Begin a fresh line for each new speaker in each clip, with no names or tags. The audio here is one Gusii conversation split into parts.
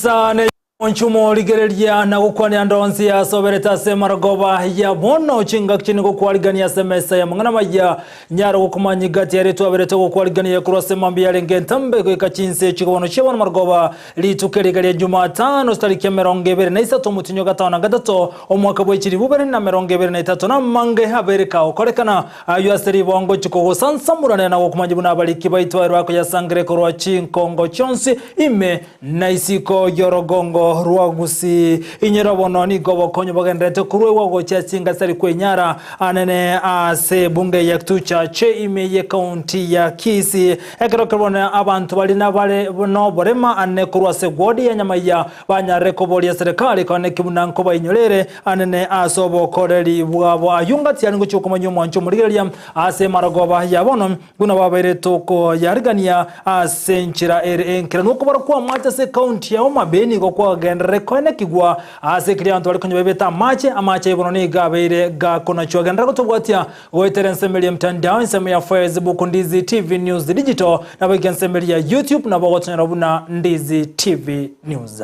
Ensa ne Onchumo rigereria na gokwania ande onsi asoberete ase marogoba ya bono chingaki chine gokwarigania ase emesa y'amang'ana maya nyare gokomanya igati ere twaberete gokwarigania korwa ase mambia yarenge entambe goika chinse chigobono chia bono marogoba rituko eriga ria Jumatano chitariki 23 omotienyi o gatano na gatato omwaka bwe chilifu bibere na 23 na amange abere kagokorekana ayio ase ribongo chikogosansamoranera na gokomanya buna abariki baito aye bakoyasangere korwa chinkongo chionsi ime Na isiko y'orogongo rwa Gusii, inyora bono nigo obokonyi bogendererete koruegwa gochia chinka chitari kwenyara anene ase ebunge ya Kitucha ime y'ekaunti ya Kisii. Ekero keria bono abanto baria nabare noborema anene korwa ase ward ya Nyamaiya banyarire koboria serikali koaneki buna nkobainyorere anene ase obokoreri bwabo. Ayio ngati are ngochia komanyia omwancho omorigereria ase emarogoba ya bono. Buna babeire tokoyarigania ase enchera ere enkera, na okobara kw'amache ase ekaunti ya Homa Bay nigo kwagenderere koenekigwa ase ekeria abanto bare konya baibete amache, amache aye bono nigo abeire gakonachwa. Genderera gotobwatia goetera ensemo eria emtandao, ensemo ya Facebook Ndizi TV News Digital, naboigo ensemo eria ya YouTube nabo ogotonyora buna Ndizi TV News.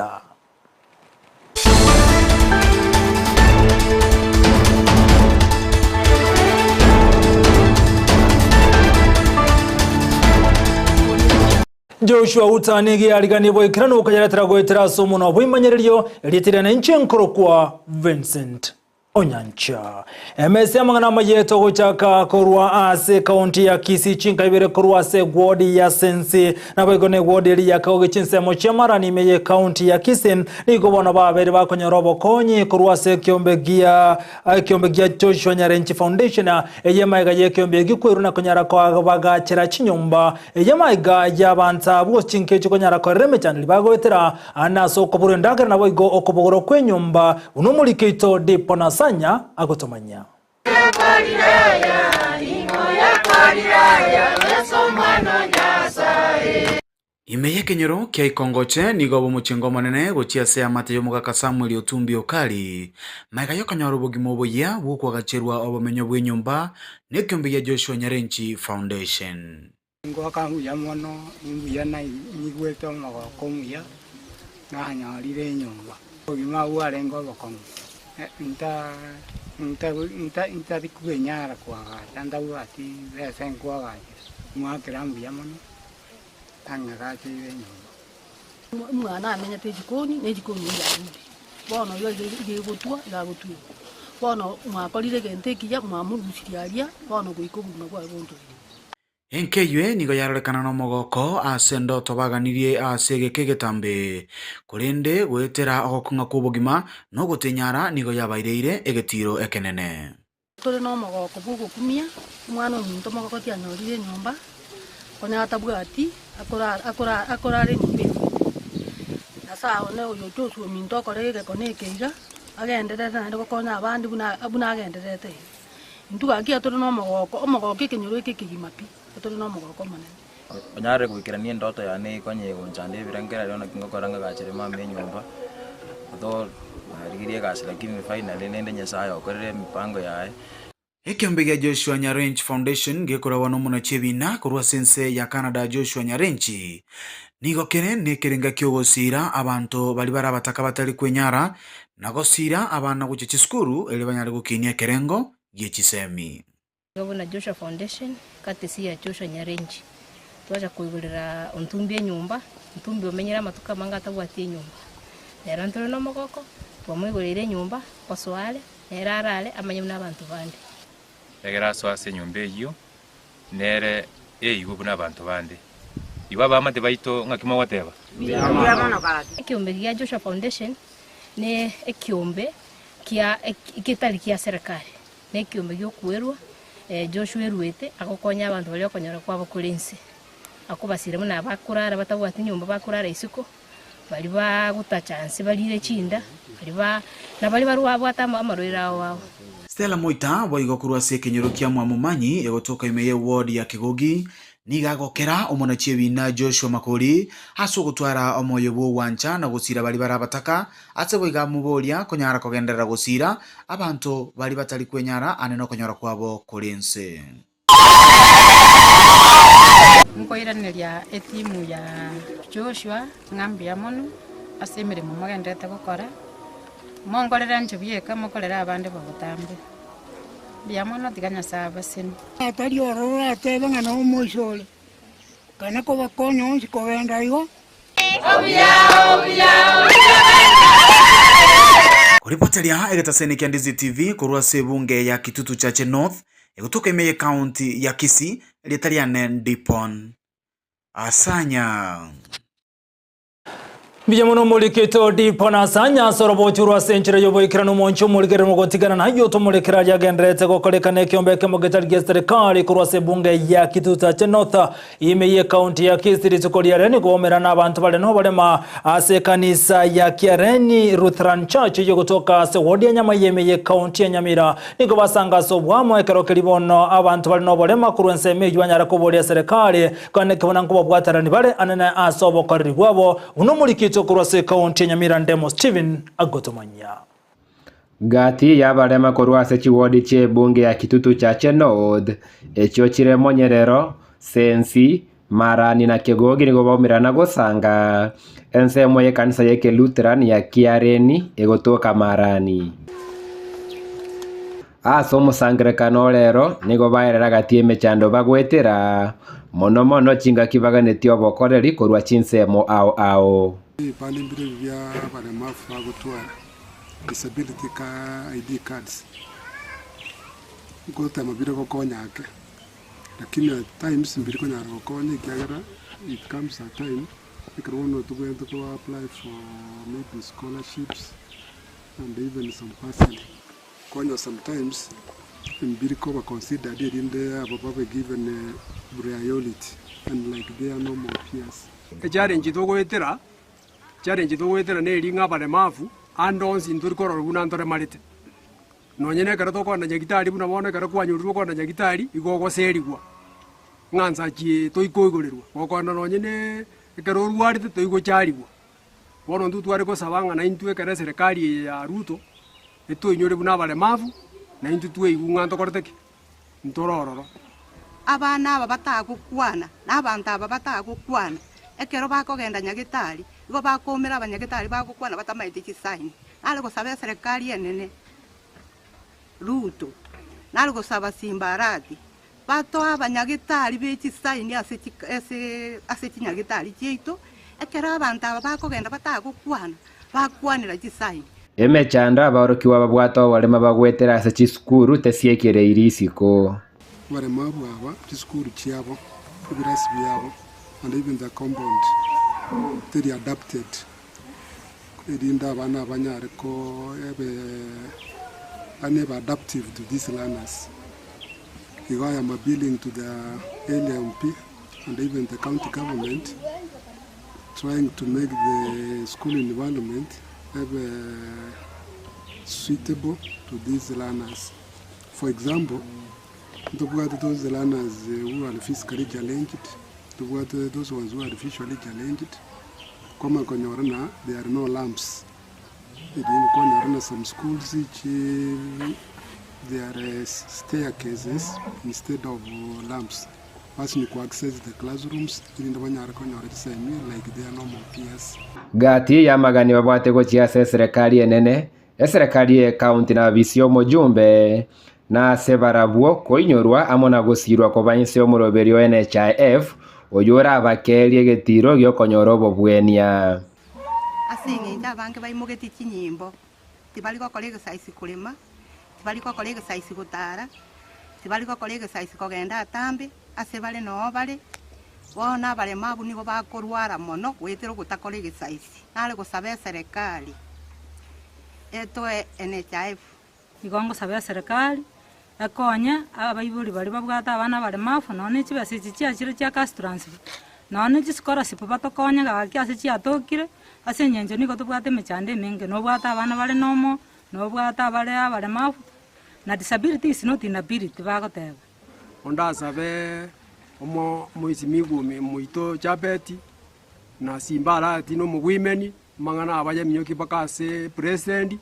Joshua Uta nigo yariganie boikeranu okayaretera goetera ase omonwa bw'emanyererio, erieta riane inche nkorokwa Vincent. Onyancha. Emesa y'amang'ana amaya etogochaka korwa ase ekaunti ya Kisii chinka ibere korwa ase egwodi ya Sensi naboigo na egwodi eria ya Kagogi chinsemo chia Marani ime y'ekaunti ya Kisii nigo bono babere bakonyora obokonyi korwa ase ekiombe gia ekiombe gia Joshua Nyarenchi Foundation eye magega y'ekiombe eki kwerwa na konyara koabagachera chinyomba eye magega y'abanto abwo chinka echi konyara korera emechanderi bagoetera Ande ase okoborwa endagera naboigo okobogorwa kw'enyomba, buna omoriki oito Dipo Nasanya agotomanyia.
Ime y'ekenyoro kia Ikongoche nigo obe omochengo omonene gochia ase eamate y'omogaka Samuel Otumbi Okari, magega y'okonyora obogima oboyia bw'okoagacherwa obomenyo bw'enyomba n'ekeombe gia Joshua Nyarenchi Foundation.
Ngoaka mbuya mono, imbuya naigwete omogoko omuya, nanyorire enyomba. Obogima bwarenge obokong'u, ntari kwenyara koagacha ntabwati besa nkoagachera, ngoakera mbuya mono, nang'agacheire enyomba.
Omwana amenyete ejikoni, na ejikoni eyio yarure. Bono iga iga iga egotwa, iga agotwekwa. Bono mwakorire egento ekiya, mwamorusirie aria, bono goika obogima bwaye bontorire.
Enka eyio nigo yarorekana nomogoko ase endoto baganirie ase egeka egetambe, korende goetera ogokong'a kw'obogima na ogotenyara nigo yabaireire egetiiro ekenene.
Tore nomogoko bw'ogokumia, omwana ominto mogogoti anyorire enyomba, konya atabwati akora akora akorara enyomba eye. Nyasae one oyo Joshua ominto okore egekone eke iga, agenderere naende gokonya abande buna buna agendererete iga. Intwe gaki iga tore nomogoko, omogoko ekenyoro eke ekegima pi, tore nomogoko omonene.
Onyarire goikerania endoto yane konya egonchanda ebirengererio naki ngokora ng'agachere mama enyomba, although narigirie egasi lakini finally rende Nyasaye okorire emipango yaye.
Ekeombe gia Joshua Nyarenchi Foundation gekoragwa nomonachi ebina korwa ase ense ya Canada Joshua Nyarenchi nigo kere nekerenga kiogosiira abanto baria bare abataka batari kwenyara na gosiira abana gochia chisukuru erio banyare gokinia ekerengo gie chisemi.
Iga buna Joshua Foundation, courtesy ya Joshua Nyarenchi, twacha koigorera Ontumbi enyomba, Ontumbi omenyire amatuko amange atabwati enyomba. Rero ntore nomogoko, twamoigoreire enyomba, gosoa are, nere arare amanye buna abanto bande.
Ekero asoa ase enyomba eyio, nere eigwe buna abanto bande. Igo abaamate baito ng'aki mogoteba?
Ekeombe gia Joshua Foundation ne ekeombe kia getari kia serikali, ne ekeombe gi'okwerwa Joshua eruete agokonya abanto baria okonyora kwabo kore inse, akobasira buna abakorara batabwati nyomba bakorara isiko, baria bagotacha nse barire chinda, baria ba na baria barwabwate amarwaire ao ao.
Stella Moita boigo korwa ase ekenyoro kia Mwamomanyi egotoka ime ye ward ya Kegogi Nigo agokera omonachi ebiina Joshua Makori ase ogotwara omoyo bw'ogwancha na gosiira baria bare abataka, ase boigo amoboria konyara kogenderera gosiira abanto baria batari kwenyara ane nokonyora kwabo kore ense.
Nkoiraneria etimu ya Joshua ng'a mbuya mono. ase emeremo mogendererete gokora, monkorere inche bieka mokorere abande bogotambe. Mbuya mono tiga Nyasae abasenie.
Atari ororo oratebe ng'a nomoiso ore, kana kobakonya onsi kogenda igo.
Koripoteria egetaseni kia Ndizi TV korwa ase ebunge ya Kitutu Chache North, egotoka ime y'ecounty ya Kisii, erieta riane Ndipon Asanya.
Mbuya mono omorikete Odipo na Asanya ase orobocho rwa ase enchera y'oboikeranu omonche omorigereri mogotigana nayio tomorekere aria agendererete gokorekana ekiombe ekemo getari gia serikali korwa ase ebunge ya Kitutu Chache North Ime y'Ekaunti ya Kisii rituko riare nigo omerana abanto bare noborema ase ekanisa ya Kiareni Lutheran Church eyio gotoka ase ward ya Nyamaiya ime y'Ekaunti ya Nyamira. Nigo basanga ase obwamo ekero keria bono abanto bare noborema korwa ensemo eyio banyare koboria eserekari kane kebuna nkobabwaterani bare anene ase obokoreri bwabo buna omorikito korwa ase Ekaunti ya Nyamira Ndemo Stephen agotomanyia.
Gati y'abarema korwa ase chiwodi chi'ebunge ya Kitutu Chache North, echio chire Monyerero, Sensi, Marani na Kegogi nigo baumerana gosanga ensemo y'ekanisa y'Ekelutheran ya Kiareni egotoka Marani. Ase omosangererekano o rero nigo baerera gati y'emechando bagoetera, mono mono chingaki baganetie obokoreri korwa chinsemo ao ao.
Ebipande mbire bia abaremafu bagotwara. Disability ka ID cards ngotema bire gokonya ake, lakini at times mbiri konyara gokonya ekiagera it comes a time ekero bono tobwenerete ko apply for maybe scholarships and even some bursary. Konya sometimes mbiri koba considered erinde abo babe given priority unlike their normal peers.
Echallenge togoetera Challenge togoetera neri ng'a abaremafu ande onsi ntori korora buna ntoremarete. Nonye na ekero tokogenda nyagitari buna bono ekero kwanyorirwe okogenda nyagitari igo ogoserigwa ng'a nsachi toikoigorerwa, gokogenda nonye ne ekero orwarete toigocharigwa. Bono intwe tware gosaba ng'a naintwe ekero eserekari eye ya Ruto etoinyore buna abaremafu, naintwe tweigwe ng'a ntokorete ki? Ntore ororo.
Abana aba batagokwana, na abanto aba batagokwana, ekero bakogenda nyagetari, igo bakoumera abanyagetari bagokwana batamaeti chisaini. Nare gosaba eserekari enene Ruto, nare gosaba Simba Arati, batoe abanyagetari be chisaini ase chika ase ase chinyagetari chiaito, ekero abanto aba bakogenda batagokwana, bakwanera chisaini.
Emechando aborokigwa babwate oborema bagwetera ase chisukuru tesiekereiri isiko.
Abaremabu aba, chisukuru chiabo, ebirasi biabo, and even the compound teri adapted erinde abana aba banyare ko ebe yaani ebe adaptive to these learners. Igo I am appealing to the area MP and even the county government trying to make the school environment ebe suitable to these learners. For example, ntobwate those learners who are physically challenged, ntobwate those ones who are visually challenged, kwamanya konyora ng'a there are no lamps, erio kwanyora ng'a some schools chi there are staircases instead of lamps. Bas ni ko access the classrooms erinde banyare konyora chisemi like their normal peers.
Gati y'amagani babwate gochia ase eserekari enene, eserekari y'ecounty na abisi y'omojumbe, na ase barabwo koinyorwa amo na gosiirwa koba inse y'omoroberi o NHIF, oyio orabakeerie egetiiro gi'okonyora obobwenia.
Ase engencho abange baimogetie chinyimbo, tibari gokora egesaisi korema, tibari gokora egesaisi gotara, tibari gokora egesaisi kogenda atambe, ase bare noo bare. Bono abaremabu nigo bakorwara mono goetera ogotakora egesaisi. Nare gosaba eserekari etoe NHIF.
Igo ngosaba eserekari ekonye abaibori baria babwate abana abaremafu nonye ne chibesa echi chiachire chia cash transfer, nonye ne chischolarship batokonye gaki ase chiatokire, ase eng'encho nigo tobwate emechando emenge, nobwate abana bare nomo, nobwate abare abaremafu, na disability is not inability bagoteba.
Onde asabe omo omoisimigwa omi moito Jabeti, na Simbarati na omogwimeni, amang'ana aba yaminyokia mpaka ase president,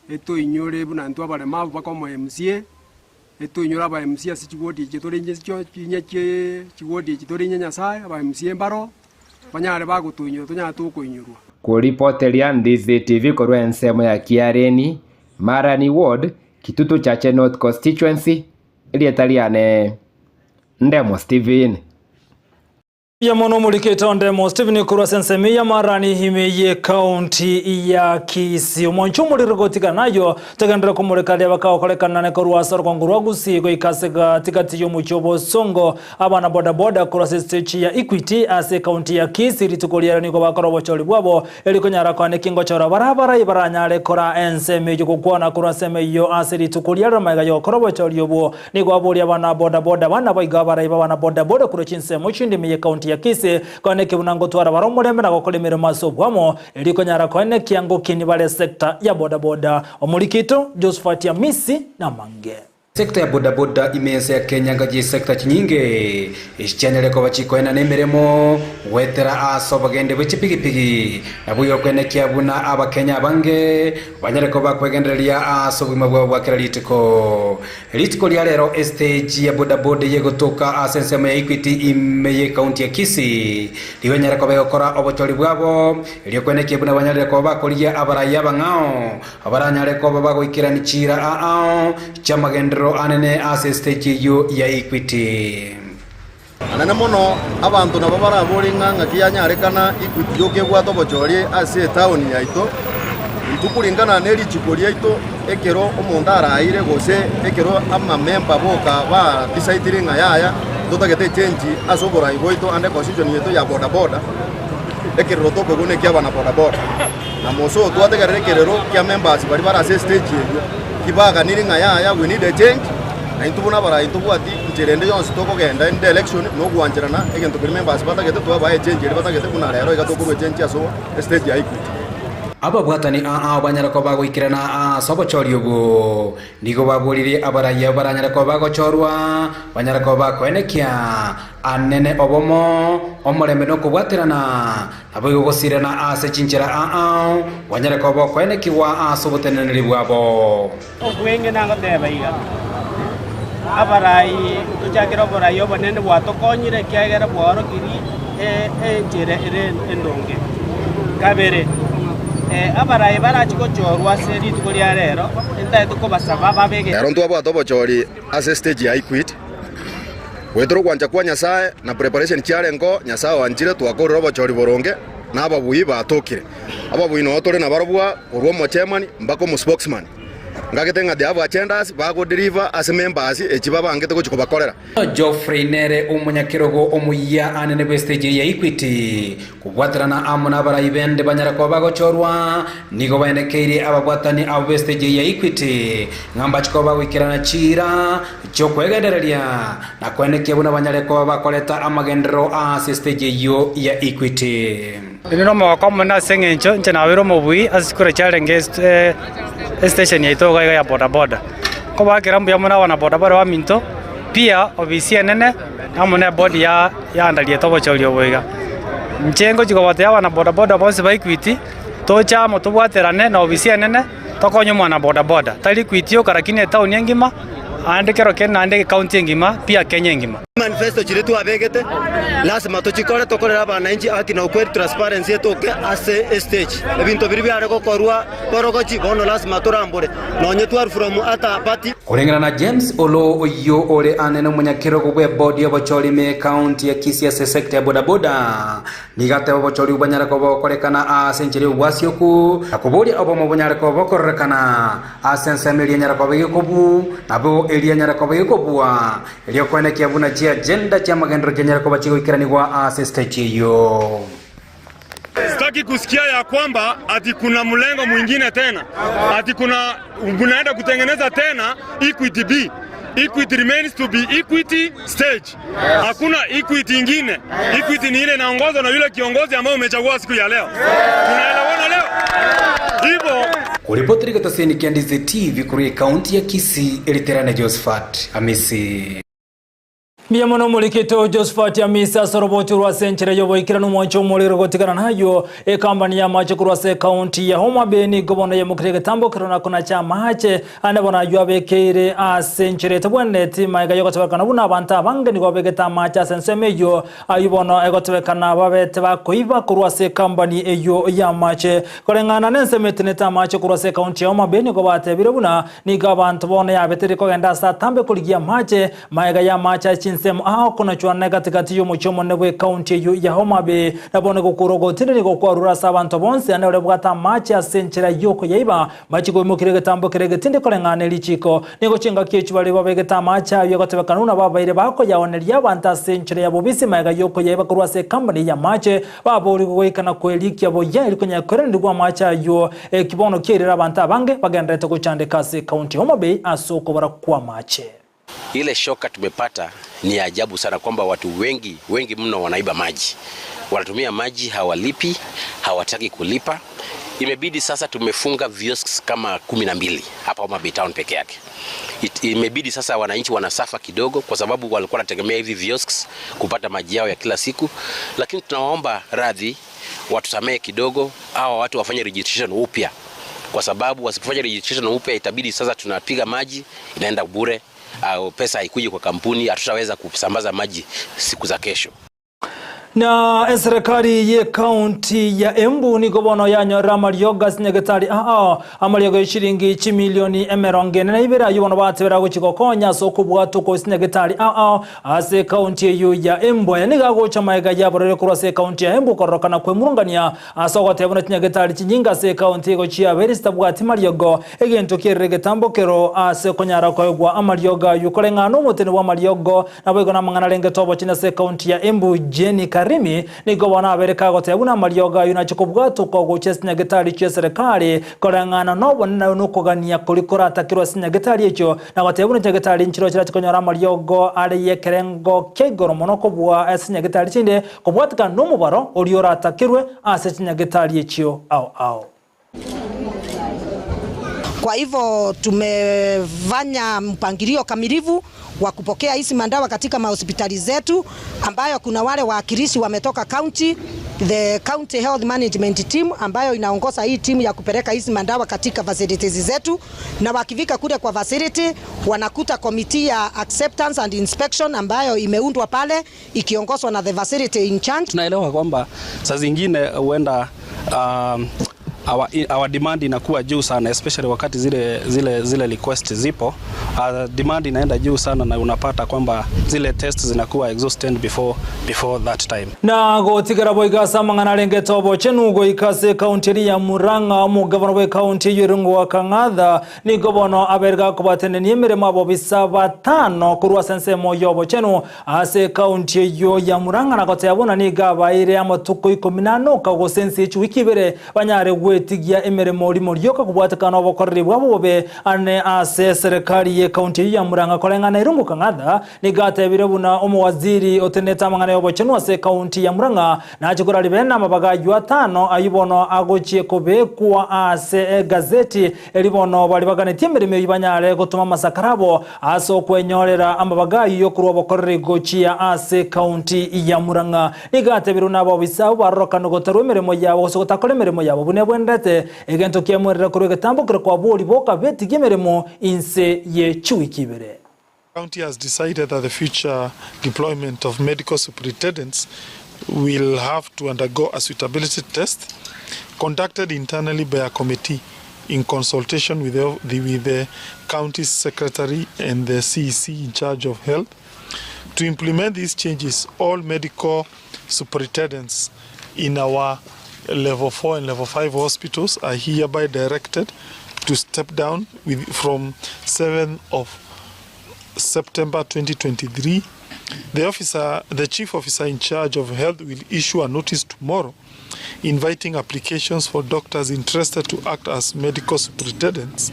etoinyore buna intwe abaremabu mpaka omo MCA, etoinyore aba MCA ase chiwodi echi tore inche chio chinye chie chiwodi echi tore inye Nyasaye, aba MCA mbaro, banyare bagotoinyora tonyare tokoinyorwa.
Koripoteria Ndizi TV korwa ensemo ya Kiareni, Marani Ward, Kitutu Chache North Constituency, erieta riane Ndemo Stephen.
Mbuya mono omorikete onde mo Stephen korwa ase ensemo ya Marani ime ye county ya Kisii. Omonche omorero gotiga nayo togenderere komoreka aria bakagokorekana ne korwa ase orogongo rwa Gusii goika ase gati gati y'omochie o Bosongo. Abana boda boda korwa ase stage ya Equity ase ecounty ya Kisii rituko riaero nigo bakora obochori bwabo eri konyara koa neki ngochora bare abarai baranyare kora ensemo eyio gokwana korwa ensemo eyio ase rituko riarero magega yogokora obochori obwo Nigo aboria abana boda-boda abana boigo abarai b'abana boda-boda korwa chinsemo chinde ime y'ecounty ya Kisii, koenekia buna ngotwara bare omorembe na gokora emeremo ase obwamo, erio konyara koenekia ngokini bare sector ya boda-boda. Omoriki oito Josphat Amisi namange.
Sector ya boda-boda ime ense ya Kenya nga chisector chinyinge echi chianyare koba chikoenana emeremo goetera ase obogende bwe chipigipigi naboigo koenekia buna abakenya abange banyare koba bakwegendereria ase obogima bwabo bwa kera rituko. Rituko ria rero estage ya bodaboda eye egotoka ase ensemo ya Equity ime ye county ya Kisii nigo enyare koba egokora obochori bwabo erio kwenekia buna banyarire koba bakorigia abarai abang'ao abaranyare koba bagoikerani chiira aao chiamagenderero anene ase estage eyio ya Equity.
Anene mono abanto nabo barabore ng'a ng'aki yanyarekana Equity yoka ebwate obochori ase etaoni yaito. Intwe kuringana ne richiko riaito ekero omonto araire gose ekero amamemba boka ba decidire ng'a yaya ntotagete echange ase oborai bwaito ande constitution yaito ya boda boda ekerero tokoigwa nekia abana boda boda. Na moso twategerera ekerero kia members baria bare ase estage eyio kibaganire ng'a yaya we need a change. Na intwe buna abarai ntobwati nchera ende yonsi tokogenda in the election na ogwancherana egento keria members batagete twabae echange eria batagete buna rero iga tokorwa echange ase estage ya Equity.
Ababwatani aa banyare koba bagoikerana ase obochori obwo, nigo baboririe abarai abwo baranyare koba bagochorwa, banyare koba bakoenekia anene obomo, omorembe na okobwaterana, naboigo gosirana ase chinchera aa, banyare koba bokoenekigwa ase oboteneneri bwabo.
Obweng'e nagoteba iga, Abarai tochakere oborai obonene bwatokonyire, ekiagera bwaorokirie enchera ere endonge. Kabere, abarai barache gochorwa ase rituko ria rero, ntagete kobasaba babege.
Ero ntwabwate obochori ase estage ya Equity, goetera ogwancha kwa Nyasae na preparation chiarengeo, Nyasae oanchire twakorire obochori boronge na ababui batokire. Ababui noo tore nabarobwo korwa omochairman mpaka omospokesman. Ngagete ng'a they have agendas bagodeliver ase members echi babangete gochia kobakorera.
Geoffrey nere omonyakerogo omoyia anene bw'estage eye ya Equity, kobwaterana amo nabarai bende banyare koba bagochorwa, nigo baenekeirie ababwatani abo b'estage eye ya Equity ng'a mbache koba bagoikerana chiira chi'okwegendereria na koenekia buna banyare koba bakoreta amagenderero ase estage eyio ya Equity.
Ere nomogoko omonene ase engencho inche nabeire omobui ase chikura chiarenge estation yaito iga iga ya bodaboda. Nkobaakera mbuya mono abana bodaboda baminto, pia obisi enene amo na ebodi ya yandariete obochori obo iga. Inche ngochia kobatebia abana bodaboda bonsi ba Equity, toche amo tobwaterane na obisi enene, tokonye omwana bodaboda. Tari Equity yoka lakini etown engima, Aande kero kende naende ecounty engima, pia Kenya engima.
Manifesto chiria twabegete lasima tochikore tokorere abananchi haki na ukweli transparency etoke ase estage. Ebinto biria biare gokorwa borogochi bono lasima torambore nonye twarwa from ata party.
Koreng'ana na James Oloo oyio ore ane nomonyakerogo bw'ebodi y'obochori ime y'ecounty ya Kisii ase esecta ya bodaboda, Nigo ateba obochori bwanyare koba bogokorekana ase enchera y'obwasioku, na koboria obomo bonyare koba bokororekana ase ensemo eria enyare koba egekobu, nabo eria enyare koba egekobua, erio koenekia buna chiagenda chi'amagenderero chianyare koba chigoikeranigwa ase stage eyio.
Sitaki kusikia ya kwamba ati kuna mlengo mwingine tena ati kuna mnaenda kutengeneza tena Equity B. Equity remains to be Equity stage. Hakuna Equity ingine. Equity ni ile inaongozwa na yule kiongozi ambaye umechagua siku ya leo. Tunaelewana leo? Hivyo
Koripotera egetaseni kia Ndizi TV korwa ekaunti ya Kisii, Eriterane Josephat Amisi.
Mbuya mono omorikito Josephat Amisi ase oroboti rwa ase enchera y'oboikeranu omwancho omorero gotigana nayio ekambani y'amache korwa ase ekaunti ya Homa Bay nigo bono yemokire egetambo kero na konacha amache ande bono ayio abekeire ase enchera etabwenereti magega y'ogotebekana buna abanto abange nigo babegete amache ase ensemo eyio ayio bono egotebekana babete bakoiba korwa ase ekambani eyio y'amache koreng'ana n'ensemo etenete amache korwa ase ekaunti ya Homa Bay nigo batebire buna nigo abanto bono yabeteire kogenda ase atambe korigia amache Magega y'amaache aye chinsemo aa okonachwana egati-gati y'omochie omonene bw'ekaunti eyio ya Homa Bay, na bono gokuura ogotindi nigo kwarure ase abanto bonsi, naende baria babwate amaache ase enchera y'okoyaiba machie koimokeria egetambo keria egetindi koreng'ana ne richiiko. Nigo chingaki echio baria babegete amaache ayio egotebekana buna babaire bakoyaoneria abanto ase enchera ya bobisi magega y'okoyaiba korwa ase ekambani y'amaache, baboorigwe goika na kwerikia buya erio konyara koiranerigwa amaache ayio. Eki bono kiairire abanto abange bagendererete gochandeka ase ekaunti ya Homa Bay ase okobora kw'amaache.
Ile shoka tumepata ni ya ajabu sana kwamba watu wengi wengi mno wanaiba maji, wanatumia maji hawalipi, hawataki kulipa. Imebidi sasa tumefunga kiosks kama 12 hapa Homa Bay Town peke yake. Imebidi sasa wananchi wanasafa kidogo, kwa sababu walikuwa wanategemea hivi kiosks kupata maji yao ya kila siku, lakini tunawaomba radhi, watusamehe kidogo, hawa watu wafanye registration upya, kwa sababu wasipofanya registration upya itabidi sasa tunapiga maji inaenda bure, au pesa haikuji kwa kampuni, hatutaweza kusambaza maji siku za kesho.
Na eserekari y'ekaunti ya Embu nigo bono yanyorire amariogo ase nyagetari aa amariogo y'eshiringi chimilioni 42 ayio bono batebera gochia gokonya ase okobwatwa kwa ase nyagetari aa ase ekaunti eyio ya Embu. Aya nigo agocha magega y'aborwaire korwa ase ekaunti ya Embu kororokana kwemurungania Ase ogoteba buna chinyagetari chinyinge ase ekaunti igo chiabeire chitabwati mariogo, egento kierire egetambo kero ase okonyara koegwa amariogo ayio koreng'ana nomotene bw'amariogo. Naboigo namang'ana arengete obochenu ase ekaunti ya Embu Jenny Karimi nigo bono abeire kagoteba buna amariogo ayio nache kobwatokwa gochia ase chinyagetari chi'eserekari koreng'ana nobonene nokogania koria koratakirwe ase chinyagetari echio na goteba buna chinyagetari nchireo chirache konyora amariogo are y'ekerengo kia igoro mono kobua ase chinyagetari chinde Kobwatikana nomobaro oria oratakerwe ase chinyagetari echio ao ao.
Kwa hivyo tumefanya mpangilio kamilifu wa kupokea hizi madawa katika mahospitali zetu, ambayo kuna wale waakilishi wametoka county, the county health management team ambayo inaongoza hii timu ya kupeleka hizi madawa katika facilities zetu, na wakifika kule kwa facility wanakuta committee ya acceptance and inspection ambayo imeundwa pale ikiongozwa na the facility in charge.
Tunaelewa kwamba saa zingine huenda our demand inakuwa juu sana especially wakati zile request zipo, demand inaenda juu sana na unapata kwamba zile test zinakuwa exhausted before that time.
Na gotigera boigo ase amang'ana arengete obochenu goika ase ekaunti eria ya Murang'a, omogabana bw'ekaunti eyio Irungu wa Kang'atha nigo bono abeire gakobatenenia emeremo abobisa batano korwa ase ensemo y'obochenu Ase ekaunti eyio ya Murang'a na goteba buna nigo abaeire amatuko ikomi na anoka gose ense ye chiwiki ibere banyare gwetigia emeremo rimo rioka kobwatekana nobokoreri bwabo bobe ane ase eserekari y'ekaunti eyio ya Murang'a koreng'ana Irungu Kang'atha nigo atebire buna omowaziri otenenete amang'ana y'obochenu ase ekaunti ya Murang'a nache koraribe namabaga ayio atano ayio bono agochie kobekwa ase egazeti Erio bono baria baganetie emeremo eyio banyare gotoma amasakara abo ase okwenyorera amabaga ayio y'okorua obokoreri gochia ase ekaunti ya Murang'a. Nigo atebirwe nabobisa abwo barorokane gotarua emeremo yabo gose gotakora emeremo yabo buna ebwenerete, egento kiamwerera korwa egetambo keria kwabori boka betigie emeremo inse ye chiwiki ibere.
County has decided that the future deployment of medical superintendents will have to undergo a suitability test conducted internally by a committee in consultation with the, the, with the county secretary and the CEC in charge of health. To implement these changes, all medical superintendents in our level 4 and level 5 hospitals are hereby directed to step down with, from 7th of September 2023. The officer, the chief officer in charge of health will issue a notice tomorrow inviting applications for doctors interested to act as medical superintendents.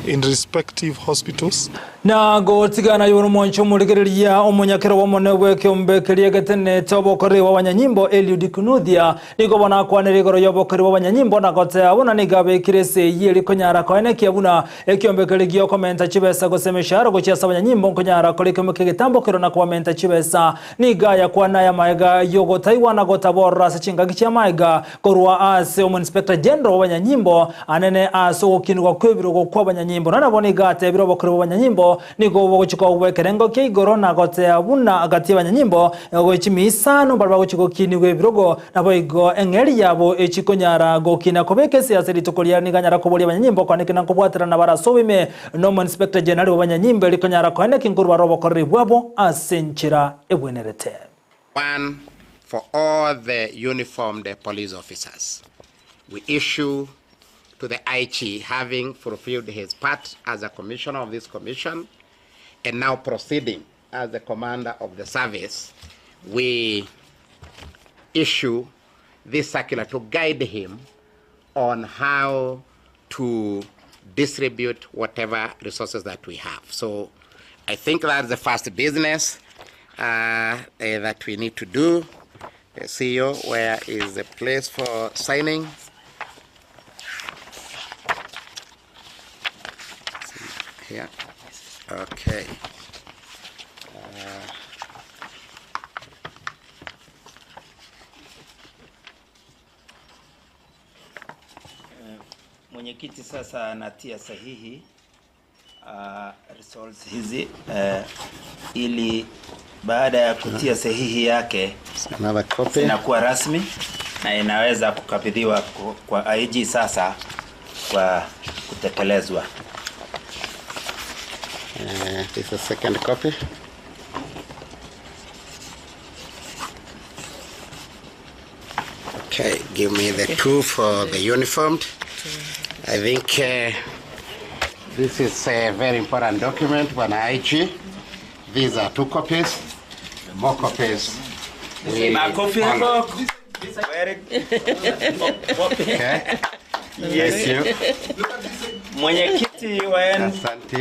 in respective hospitals.
Na gotigana igoro omwancho omorigereria omonyakero bw'omonene bw'ekeombe keria getenenete obokoreri bw'abanyanyimbo Eliud Kinuthia nigo bono akwanire igoro y'obokoreri bw'abanyanyimbo na goteba buna nigo abekire ase eyio eri konyara koenekia buna ekeombe keria gi'okomenta chibesa gose emeshahara gochia ase abanyanyimbo nkonyara kore ekeombe ki'egetambokero na kobamenta chibesa. Nigo ayakwana aya magega y'ogotaigwa na gotaborora ase chingaki chi'amaega Korwa ase Omoinspector General bw'abanyanyimbo anene ase ogokinigwa kw'ebirogo kw'abanyanyimbo, na nabo nigo atebire obokori bw'abanyanyimbo nigo bogochia koba bw'ekerengo kia igoro na gotea buna gati y'abanyanyimbo gochia isano baria bagochia gokinigwa ebirogo, naboigo eng'eria yabo echikonyara gokina kobeka ase ase rituko riria nigo anyara koboria abanyanyimbo kwanekina nkobwaterana bare ase oboime n'Omoinspector General bw'abanyanyimbo erio konyara koenekia nkorwa bare obokoreri bwabo ase enchera ebwenerete.
One for all the uniformed police officers. We issue to the IG having fulfilled his part as a commissioner of this commission and now proceeding as the commander of the service, we issue this circular to guide him on how to distribute whatever resources that we have. So I think that's the first business that we need to do. CEO, where is the place for signing? Here. Okay.
Mwenyekiti sasa anatia sahihi results hizi ili baada ya kutia sahihi yake
Another copy.
zinakuwa rasmi na inaweza kukabidhiwa kwa IG sasa kwa kutekelezwa.
This is the second copy. Okay, give me the two for the uniformed. I think this is a very important document, Bwana IG. These are two copies. More copies. We
Makofi
follow.
hapo. Very
Okay.
Yes.
Thank you.
Mwenyekiti wa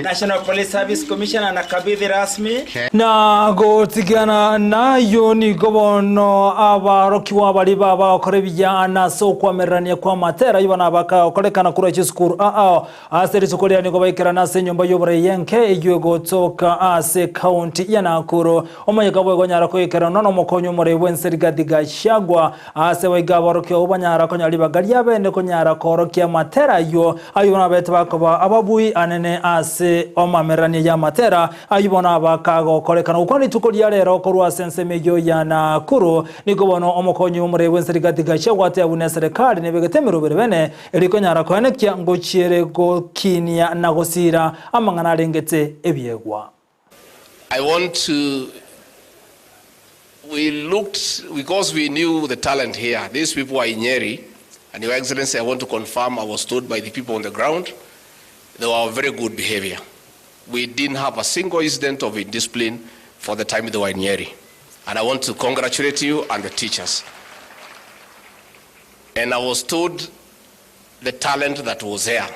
National Police Service Commission anakabidhi rasmi.
Na gotigana nayo nigo bono abarokiwa bari babakora ebiyana ase okwamererania kwa matera ibo nabakakorekana korwa chisukuru ao ase rituko riria nigo baikerana ase enyomba ya oborai enke eywo egotoka ase county ya Nakuru omonyeka bwegonyara koikerana na omokonyi omorai bwa ense Rigathi Gachagua ase baiga abarokiwa abwo banyara konyora ribaga riabene konyara korokia amatera aywo aywo nabete bakoba ababui anene ase omamererania ya matera aywo bono abakagokorekana gokwana rituko ria rero korwa ase ensemo eywo ya Nakuru nigo bono omokonyi omorai bwa ense Rigathi Gachagua ateabuna buna eserekari nebegete emerobere bene erikonyara koenekia ngochiere gokinia na gosira amang'ana arengete ebiegwa.
I want to, we looked, because we knew the talent here. These people are in Nyeri, and Your Excellency, I want to confirm I was told by the people on the ground, they were of very good behavior. We didn't have a single incident of indiscipline for the time they were in Nyeri. And I want to congratulate you and the teachers. And I was told the talent that was there.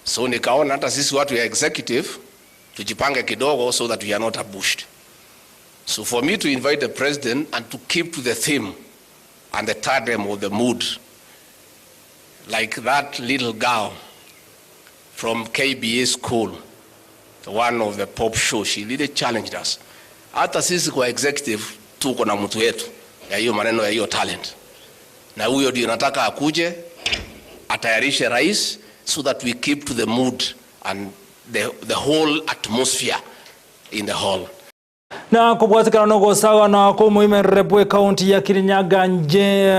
So nikaona hata sisi watu ya executive tujipange kidogo so that we are not ambushed. So for me to invite the president and to keep to the theme and the tandem of the mood, like that little girl from KBA school, the one of the pop show, she really challenged us. Hata sisi kwa executive tuko na mtu wetu ya hiyo maneno ya hiyo talent, na huyo ndio nataka akuje atayarishe rais so that we keep to the mood and the whole atmosphere in the hall.
Na kobwatikana nogosagana komoimerere bwe county ya Kirinyaga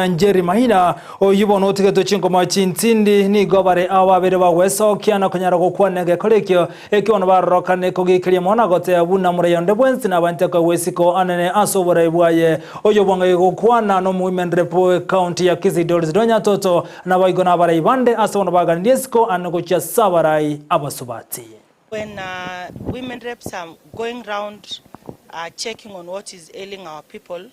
Njeri Mahina oyu bono otigetwe chingoma chintindi nigo bare ababere bagwesokia na konyara gokwana egekora ekio ekio bono barorokane kogikeria mono gotea buna murayonde bwensi na abante kogwesiko anene ase oborai bwaye oyo bwange gokwana nomoimerere bwe county ya Kisii Doris Donya Toto na baigo na abarai bande ase bono baganirie esiko ane gochia sabarai abasubati.
When women reps are going round checking on what is ailing our people,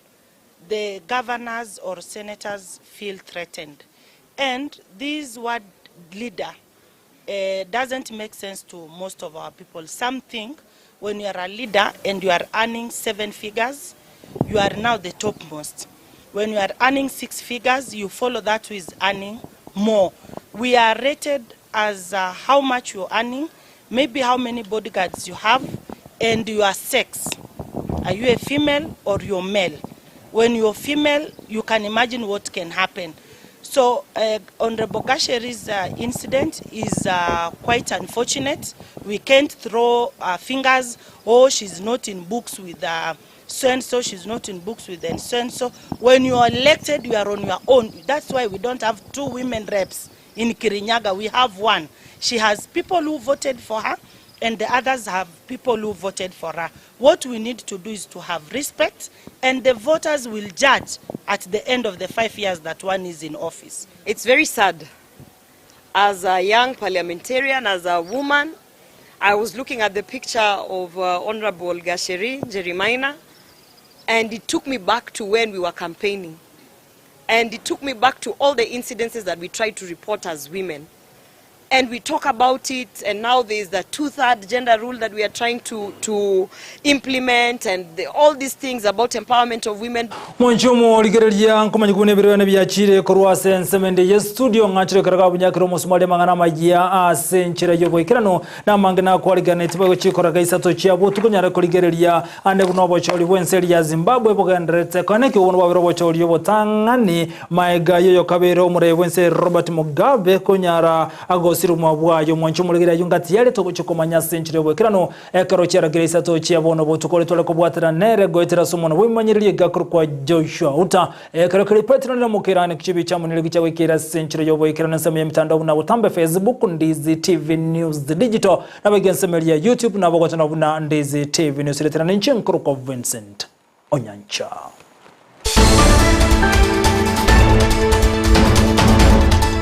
the governors or senators feel threatened. And this ward leader uh, doesn't make sense to most of our people. Some think when you are a leader and you are earning seven figures, you are now the topmost. When you are earning six figures, you follow that who is earning more. We are rated as uh, how much you're earning, maybe how many bodyguards you have, and your sex. Are you a female or you're male? When you're female, you can imagine what can happen. So, uh, Honorable Gacheri's uh, incident is uh, quite unfortunate. We can't throw our fingers, oh, she's not in books with uh, so and so, she's not in books with and so and so. When you are elected, you are on your own. That's why we don't have two women reps in Kirinyaga. We have one. She has people who voted for her, and the others have people who voted for her. What we need to do is to have respect, and the voters will judge at the end of the five years that one is in office.
It's very sad. As a young parliamentarian, as a woman, I was looking at the picture of uh, Honorable Gacheri Njeri Maina, and it took me back to when we were campaigning. And it took me back to all the incidences that we tried to report as women. And we talk about it, and now there's the two-third gender rule that we are trying to, to implement, and the, all these things about empowerment of women.
Mwanchumo rigereria nkomanya kubuna ebirwene biachire korwa ase ensemende ye studio ng'achire kero gabunyakire omosumari amang'ana amaya ase enchera y'oboikeranu namange nakwariganeti bagochikoraga isato chia botuko nyare korigereria ande buna obochori bwa ense ya Zimbabwe bogenderete koneki obono bwabere obochori obotang'ani maega yoyo kabere omorebe bwa ense Robert Mugabe konyara agosirumwa bwayo mwanchumo rigereria yungati yare togochikomanya ase enchera y'oboikeranu ekero chiaragire isato chia bono botuko ritware kobwatera nere goetera somono bwimanyiririe gakuru kwa Joshua Uta ekero kiri Petro nira mukirane kichibi cha munire gicha wikira senchero yobo ikirane nsemo ya mitandao na butambe Facebook Ndizi TV News Digital na bagensemeria YouTube na bogotana buna Ndizi TV News letera ninchi nkuru kwa Vincent Onyancha.